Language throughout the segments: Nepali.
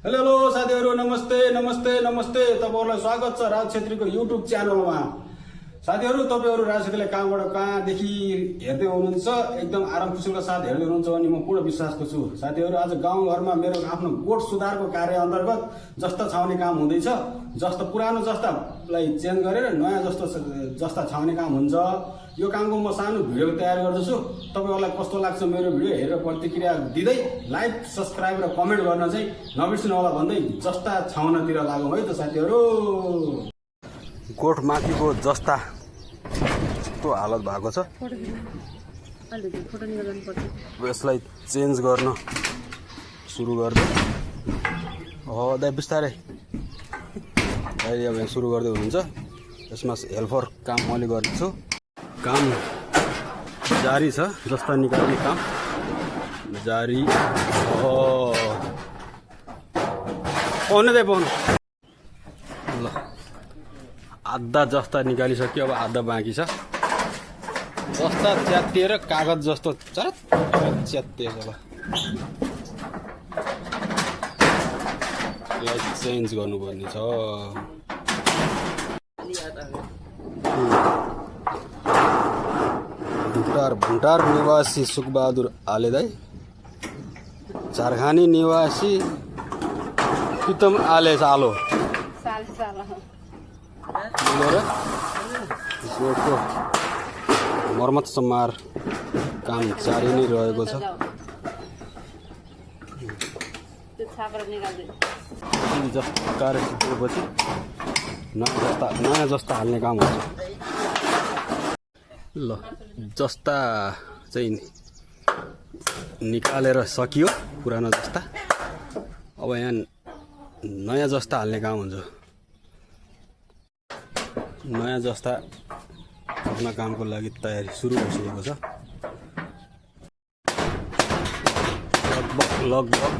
हेलो हेलो साथीहरु, नमस्ते नमस्ते नमस्ते। तपाईहरुलाई स्वागत छ राज छेत्रीको युट्युब च्यानलमा। साथीहरु, तपाईहरु राज छेत्रीले कहाँदेखि हेर्दै हुनुहुन्छ, एकदम आराम खुसीका साथ हेर्दै हुनुहुन्छ अनि म पूर्ण विश्वासको छु। साथीहरु, आज गाउँघरमा मेरो आफ्नो गोठ सुधारको कार्य अन्तर्गत जस्ता छाउने काम हुँदैछ। जस्तो पुरानो जस्तालाई चेन्ज गरेर नयाँ जस्ता छाउने काम हुन्छ। यो कामको म सानो भिडियो तयार गर्दैछु। तपाईहरुलाई कस्तो लाग्छ मेरो भिडियो हेरेर प्रतिक्रिया दिँदै लाइक, सब्स्क्राइब र कमेन्ट गर्न चाहिँ नबिर्सनु होला भन्दै जस्ता छाउनतिर लागौँ है त साथीहरु। गोठ माथिको जस्ता यस्तो हालत भएको छ। यसलाई चेन्ज गर्न सुरु गर्दै दाइ बिस्तारै अहिले अब सुरु गर्दै हुनुहुन्छ। यसमा हेल्पर काम मैले गर्दैछु। काम जारी छ, जस्ता निकाल्ने काम जारी। पाउनु दे पाउनु ल, आधा जस्ता निकालिसक्यो, अब आधा बाँकी छ। जस्ता च्यातिएर कागज जस्तो च्यातिएर अब यसलाई चेन्ज गर्नुपर्ने छ। भुटार निवासी सुखबहादुर आले दाई, झारखानी निवासी प्रीतम आले सालो मिलेर जोडको मर्मत सम्मार काम जारी नै रहेको छ। जस्तो कार्य सिकेपछि नयाँ जस्ता हाल्ने काम हुन्छ। ल, जस्ता चाहिँ निकालेर सकियो पुरानो जस्ता। अब यहाँ नयाँ जस्ता हाल्ने काम हुन्छ। नयाँ जस्ता हाल्ने कामको लागि तयारी सुरु भइसकेको छ। लगभग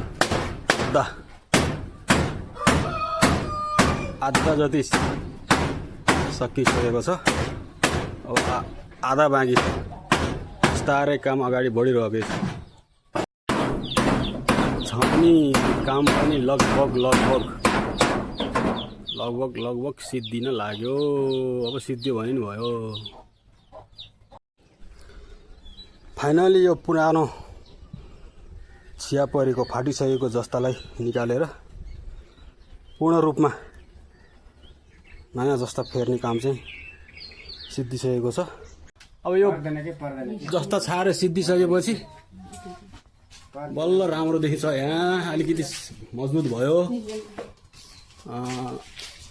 आधा जति सकिसकेको छ। अब आधा बाँकी छ। बिस्तारै काम अगाडि बढिरहेको छ। छाउने काम पनि लगभग सिद्धिन लाग्यो। अब सिद्धियो भने नि भयो। फाइनली यो पुरानो चियापरीको फाटिसकेको जस्तालाई निकालेर पूर्ण रूपमा नयाँ जस्ता फेर्ने काम चाहिँ सिद्धिसकेको छ। अब यो जस्ता छाएर सिद्धिसकेपछि बल्ल राम्रो देखिन्छ। यहाँ अलिकति मजबुत भयो।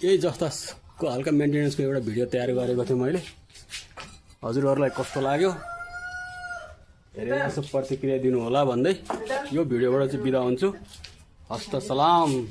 यही जस्ताको हल्का मेन्टेनेन्सको एउटा भिडियो तयार गरेको थिएँ मैले। हजुरहरूलाई कस्तो लाग्यो हेरेर यसो प्रतिक्रिया दिनु होला भन्दै यो भिडियोबाट चाहिँ बिदा हुन्छु। हस्त सलाम।